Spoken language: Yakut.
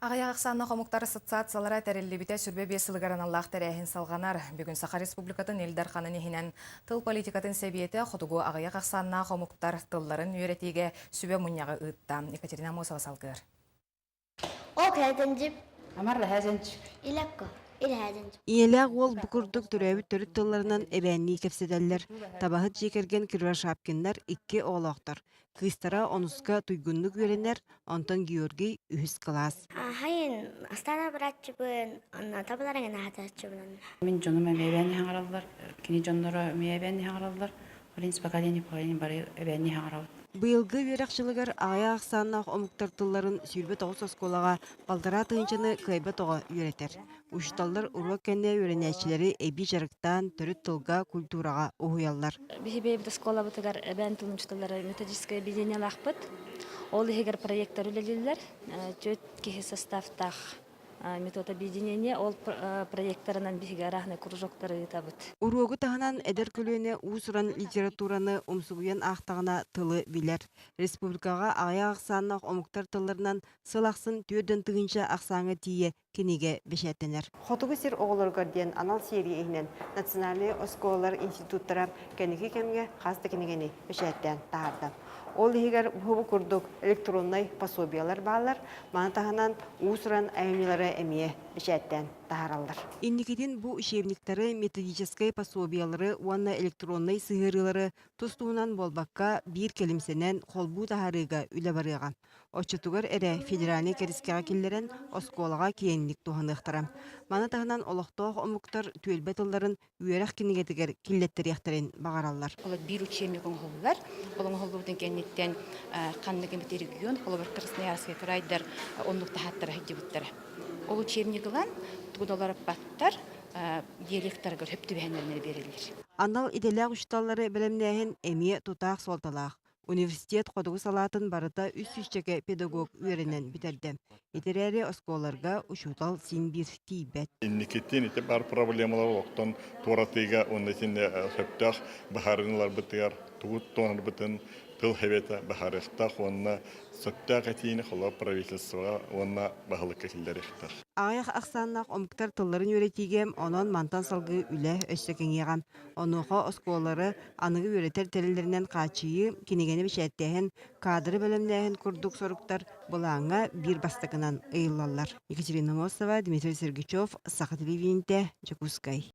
Аҕыйах ахсааннаах омуктар ассоциациялара тэриллибитэ 25 сылыгар аналлаах тэрээһин салҕанар. Бүгүн Саха Республикатын Ил Дарханын иһинэн тыл политикатын сэбиэтэ хотугу аҕыйах ахсааннаах омуктар тылларын үөрэтиигэ сүбэ мунньаҕы ыытта. Екатерина Амосова салгыар. Ол кэлдэнжип. Амар лэһэзэнч. Илекко. Ийэлээх уол бу курдук төрөөбүт төрүт тылларынан эбээннии кэпсэтэллэр. Табаһыт дьиэ кэргэн Кривошапкиннар икки оҕолоохтор. Кыыстара онуска туйгуннук үөрэнэр, онтон Георгий үһүс кылаас. Хайын Астана барааччыбын, онно табаларыҥ аһатааччыбын. Мин дьонум эмиэ эбээн хаҥараллар, кини дьонноро эмиэ эбээн хаҥараллар. Принц поколение поколение бары эбээнни хаҥарабыт. Быйылгы үөрэх дьылыгар аҕыйах ахсааннаах омуктар тылларын 29 оскуолаҕа балтараа тыһыынчаны кыайбат оҕо үөрэтэр. Учууталлар уруок кэннэ үөрэнээччилэри эбии дьарыктаан төрүт тылга, культураҕа уһуйаллар. Биһи бэйэбит оскуолабытыгар эбээн тылын учууталлара методическое объединениелаахпыт. Ол иһигэр проектор үлэлииллэр. Түөрт киһи составтаах метод объединения. Ол проекторынан биһиги арааһынай кружоктары ыытабыт. Уруогу таһынан эдэр көлүөнэ уус-уран литератураны умсугуйан аахтаҕына тылы билэр. Республикаҕа аҕыйах ахсааннаах омуктар тылларынан сыл ахсын 40 тыһыынча ахсааҥҥа тиийэ кинигэ бэчээттэнэр. Хотугу сир оҕолоругар диэн анал серия иһинэн национальнай оскуолалар институттара кэнники кэмҥэ хас да кинигэни бэчээттээн таһаарда. Ол иһигэр бу курдук электроннай пособиелар бааллар, маны таһынан уус-уран айымньылары эмиэ бэчээттээн таһаараллар. Инникитин бу учебниктары, методическай пособиелары уонна электроннай сыһыарыылары тус-туһунан буолбакка, биир кэлимсэнэн холбуу таһаарыыга үлэ барыаҕа. Оччотугар эрэ федеральнай кэрискэҕэ киллэрэн, оскуолаҕа киэҥник туһаныахтара. Маны таһынан олохтоох омуктар түөлбэ тылларын үөрэх кинигэтигэр киллэттэриэхтэрин баҕараллар. Ол биир учебник оҥоһуллар. Ол оҥоһуллубутун кэнниттэн ханнык эмит регион, холобур Красноярскай крайдар оннук таһааттара сылдьыбыттара. Ол учебник ылан тугу да уларыппаттар, диалектарыгар сөп түбэһэннэринэ биэрэллэр. Анал идэлээх учууталлары бэлэмнээһин эмиэ тутаах суолталаах. Университет хотугу салаатын барыта үс сүүсчэкэ педагог үөрэнэн бүтэрдэ. Ити эрээри оскуолаларга учуутал син биир тиийбэт. Инникитин ити баар проблемалар олохтон туоратыыга уонна итиннэ сөптөөх быһаарыыны ыларбытыгар тугу туһанарбытын тыл хэбэтэ быһаарыахтаах уонна сөптөөх этиини холобур правительствоҕа уонна баһылыкка киллэриэхтээх. Аҕыйах ахсааннаах омуктар тылларын үөрэтиигэ онон мантан салгыы үлэ өссө кэҥиэҕэ. Онуоха оскуолалары аныгы үөрэтэр тэриллэринэн хааччыйыы, кинигэни бэчээттээһин, кадры бэлэмнээһин курдук соруктар былааҥҥа биир бастакынан ыйыллаллар. Екатерина Мосова, Дмитрий Сергучев, Саха телевидениетэ, Дьокуускай.